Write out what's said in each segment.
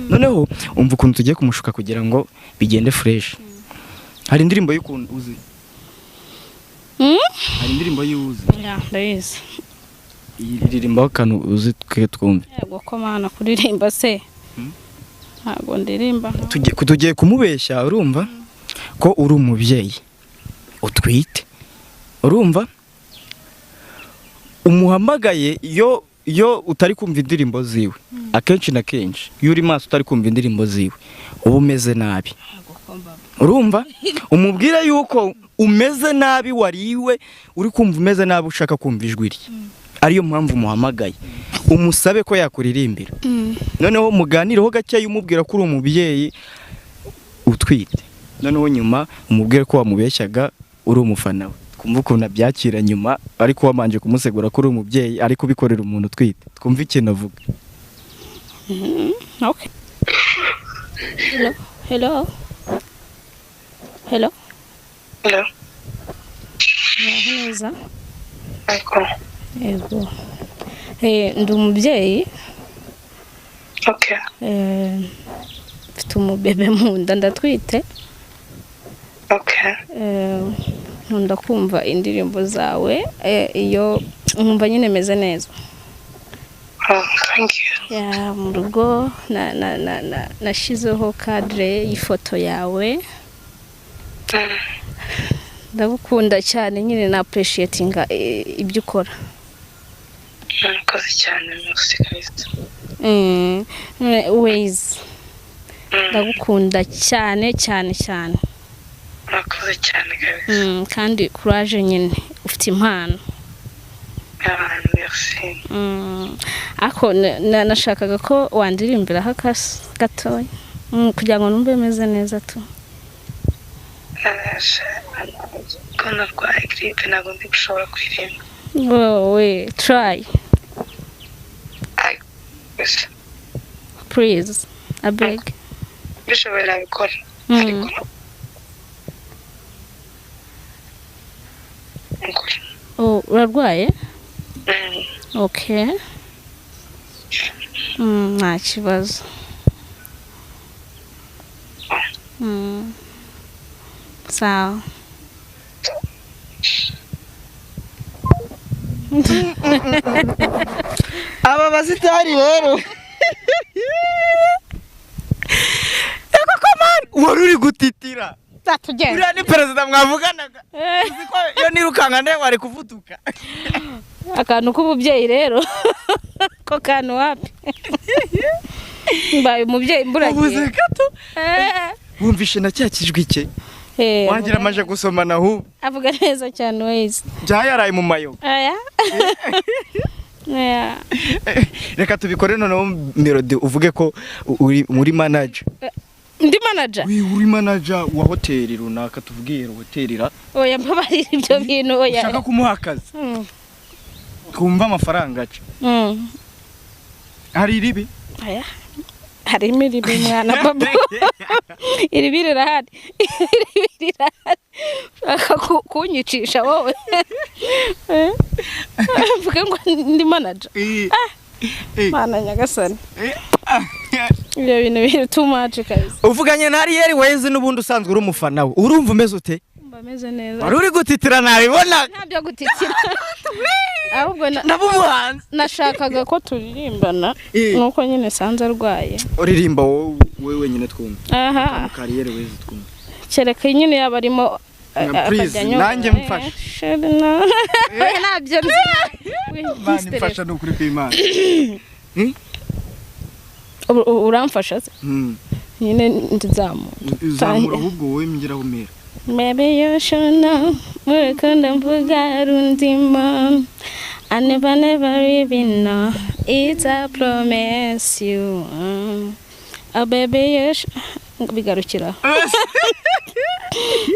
Noneho umva ukuntu tugiye kumushuka kugira ngo bigende fresh. Hari indirimbo y'ukuntu uzi? Hari indirimbo y'uzi? Yeah, ndabizi. Iririmbaho akantu uzi twe twumve. Yego ko mana, kuririmba se? Ntabwo ndirimba. Tugiye kumubeshya, urumva ko uri umubyeyi utwite, urumva umuhamagaye. Iyo utari kumva indirimbo ziwe, akenshi na kenshi iyo uri maso utari kumva indirimbo ziwe uba umeze nabi. Urumva umubwire yuko umeze nabi, wariwe, uri kumva umeze nabi, ushaka kumva ijwi rye, ariyo mpamvu umuhamagaye, umusabe ko yakuririmbira. Noneho muganireho gakeya, umubwira ko uri umubyeyi utwite, noneho nyuma umubwire ko wamubeshyaga uri umufana we, twumve ukuntu abyakira nyuma, ariko wabanje kumusegura ko uri umubyeyi ariko ubikorera umuntu utwite, twumve ikintu avuga. Okay. Hello, hello, hello. Hello. Muraho neza? Yego. Yego. Ndi umubyeyi. Okay. Mfite umubebe mu nda, ndatwite. Okay. Nkunda kumva indirimbo zawe, iyo nkumva nyine meze neza. Oh, thank you. Yeah, mu rugo nashizeho cadre y'ifoto yawe. Ndagukunda cyane nyine, na appreciatinga ibyo ukora. Murakoze cyane, merci kabisa. Ways, ndagukunda cyane cyane cyane. Murakoze cyane kabisa. Kandi courage nyine, ufite impano. Ah, merci. Ariko nashakaga ko wandirimbiraho akasi gatoya, kugira ngo numve meze neza tu. Ko narwaye grippe, ntabwo ndi gushobora kuririmba. Wowe try. Gusa Please, abeg. Mbishoboye nabikora, ariko nkora. Oh, urarwaye? Mm. Okay, nta kibazo. Sawa. Aba basitari rero, ego komani wari uri gutitira. Tugenda. Uriya ni perezida mwavuganaga? Uzi ko iyo nirukanka nde wari kuvuduka? Akantu k'ububyeyi rero, ko kantu wapi, mbaye umubyeyi Ubuze mburagiye. gato. Wumvishe na cya kijwi cye? Wagira amaje gusomana ahubwo. Avuga neza cyane wese. Byayaraye mu mayoga. Aya. Aya. Reka tubikore noneho, Melody, uvuge ko uri muri manager. Ndi manager? Uri manager wa hoteli runaka, tuvuge iyo hoteli ra Oya, mbabarira, ibyo bintu oya. Ushaka kumuha akazi. Twumva amafaranga aca. Hari iribi? Aya. Harimo iribi, mwana babo. Iribi rirahari. Iribi rirahari. Ushaka kunyicisha wowe. Eh? Mvuge ngo ndi manager? Mana nyagasani. Ibyo bintu biri too much kabisa. Uvuganye na Ariel Wayz, n'ubundi usanzwe uri umufana we, urumva umeze ute? Mba meze neza. Wari uri gutitira, nabibona. Ntabyo gutitira. Ahubwo Nabo umuhanzi. nashakaga ko turirimbana, nuko nyine sanze arwaye. Uririmba wowe wenyine twumva. Aha. Ariel Wayz twumva. Kereka nyine yaba arimo Na please, akajya anyobora. nanjye mfashe. Oya, ntabyo nzi. Imana imfasha, ni ukuri kw'Imana. Uramfasha se? Nyine nzamura. Uzamura ahubwo wowe, ngeraho umera. Maybe you should know, urukundo mvuga rundimo. I never never even know it's a promise you. Oh baby, you should. Bigarukira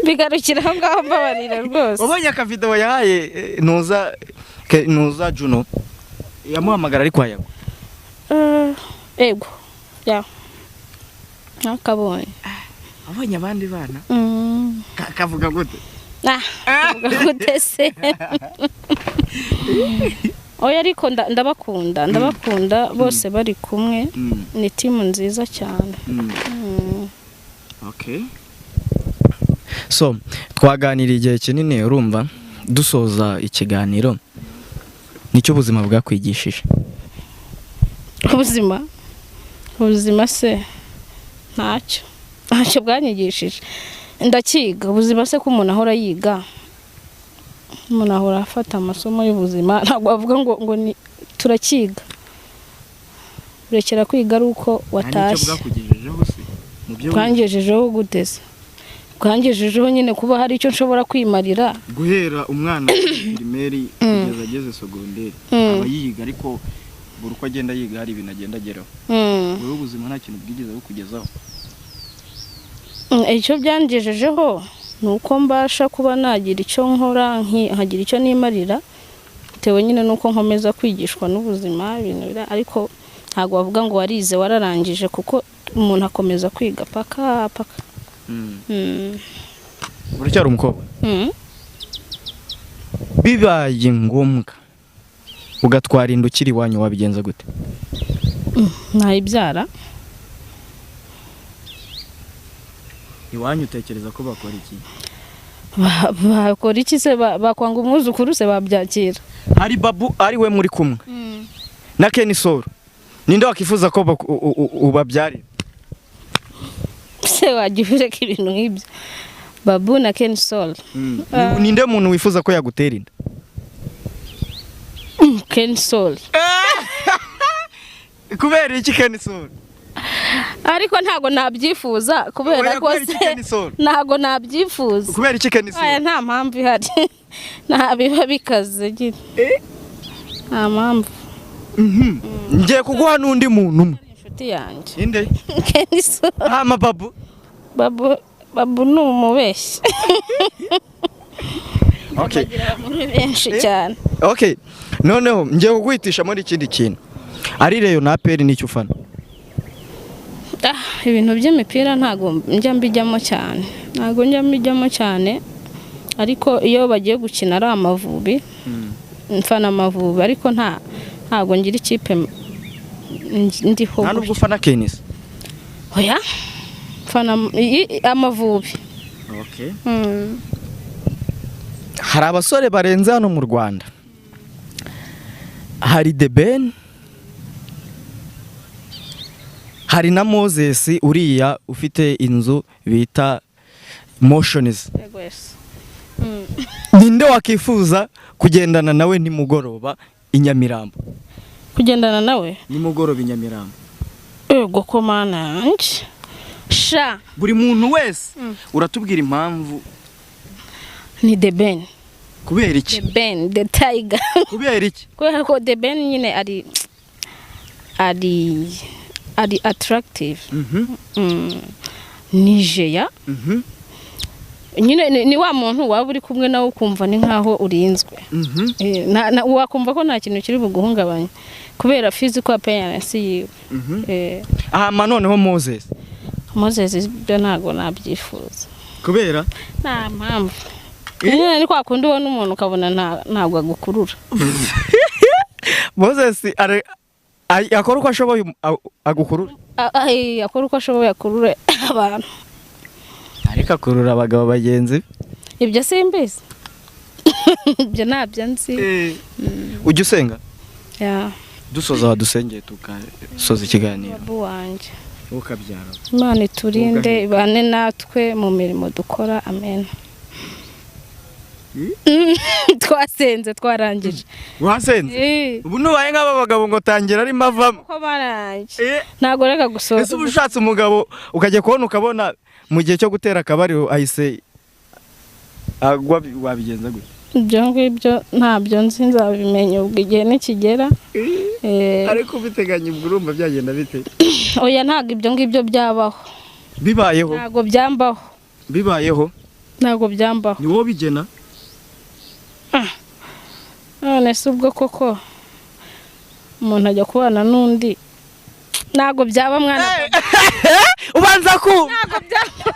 bigarukira aho ngaho, mbabarira rwose. Wabonye akavidewo yahaye ntuza ntuza Juno yamuhamagara ariko ayago? Ego ya, nakabonye. Abonye abandi bana. Kavuga gute? Ah, kavuga gute se? Oya, ariko ndabakunda, ndabakunda bose bari kumwe. Ni team nziza cyane. Okay. So twaganiriye igihe kinini. Urumva dusoza ikiganiro, nicyo ubuzima bwakwigishije? Ubuzima se ntacyo bwanyigishije. Ndakiga ubuzima se, ko umuntu ahora yiga, umuntu ahora afata amasomo y'ubuzima. Ntabwo bavuga ngo ni turakiga, urekera kwiga ari uko watashye. Bwakugejejeho se mu byo? Bwangejejeho guteze? Bwangejejeho nyine kuba hari icyo nshobora kwimarira. Guhera umwana primaire kugeza ageze secondaire aba yiga, ariko buri uko agenda yiga hari ibintu agenda ageraho. Wowe ubuzima nta kintu bwigeze bukugezaho? Icyo byangejejeho ni uko mbasha kuba nagira icyo nkora, nkagira icyo nimarira, bitewe nyine n'uko nkomeza kwigishwa n'ubuzima ibintu ariko ntabwo bavuga ngo warize wararangije, kuko umuntu akomeza kwiga paka paka. Uracyari umukobwa. Bibaye ngombwa ugatwara inda ukiri iwanyu, wabigenza gute? Ntayibyara. Iwanyu utekereza ko bakora iki? Bakora iki se? Bakwanga umwuzukuru se? Babyakira. Hari Babu ari we muri kumwe na Kenny Sol, ninde wakifuza ko ubabyarira? Se wajya ureka ibintu nk'ibyo, Babu na Ken Sol? Ninde muntu wifuza ko yagutera inda? Ken Sol. Kubera iki Kenny Sol? Ariko ntabwo nabyifuza kubera Oya, ko kubera iki se Kenny Sol? Ntabwo nabyifuza. Kubera iki Kenny Aya, Sol? nta mpamvu ihari, nta biba bikaze nyine, nta mpamvu. Ngiye kuguha n'undi muntu umwe. Inshuti yanjye. Inde? Kenny Sol. Hama Babu? Babu, Babu ni umubeshyi. Okay. Bagira abagore benshi cyane. Okay, noneho ngiye kuguhitisha muri ikindi kintu, ari Rayon na APR, nicyo ufana? Ah, ibintu by'imipira ntabwo njya mbijyamo cyane, ntabwo njya mbijyamo cyane, ariko iyo bagiye gukina ari Amavubi, mfana Amavubi, ariko ntabwo ngira ikipe ndiho. Nta nubwo ufana Kenisi? Oya, mfana Amavubi. Okay. Hari abasore barenze hano mu Rwanda, hari The Ben, hari na Moses uriya ufite inzu bita Motions. Yego, yes. Ninde wakifuza kugendana nawe nimugoroba i Nyamirambo? Kugendana nawe? Nimugoroba i Nyamirambo. Ego ko Mana yanjye sha! Buri muntu wese uratubwira impamvu. Ni The Ben. Kubera iki? The Ben, the tiger. Kubera iki? Kubera ko The Ben nyine ari attractive. Nigeya nyine ni wa muntu waba uri kumwe nawe ukumva ni nkaho urinzwe. Wakumva ko nta kintu kiri buguhungabanye kubera physical appearance yiwe. Hama noneho Moses? Moses ibyo ntabwo nabyifuza. Kubera? Nta mpamvu nyine, ni kwa kundi ubona umuntu ukabona ntabwo agukurura. Moses akora uko ashoboye agukurura. Akora uko ashoboye akurure abantu. Ariko akurura abagabo bagenzi be. Ibyo simbizi, ibyo ntabyo nzi. Ujya usenga? Ya. Dusoza wadusengeye tugasoza ikiganiro. Babu wanjye. Ukabyara. Imana iturinde, Ugaheka. ibane natwe mu mirimo dukora, amen. Twasenze, twarangije. Wasenze? Ubu nubaye nk'aba bagabo ngo tangira arimo avamo. Ko barangije, ntabwo reka gusoza. Ese uba ushatse umugabo ukajya kubona ukabona mu gihe cyo gutera akabariro ahise agwa, wabigenza gute? Ibyo ngibyo ntabyo nzi, nzabimenya ubwo igihe nikigera. Ariko ubiteganya ubwo urumva byagenda bite? Oya, ntabwo ibyo ngibyo byabaho. Bibayeho? Ntabwo byambaho. Bibayeho? Ntabwo byambaho. Ni wowe bigena. None se ubwo koko umuntu ajya kubana n'undi? Ntabwo byaba, mwana. Ubanza kumva. Ntabwo byaba.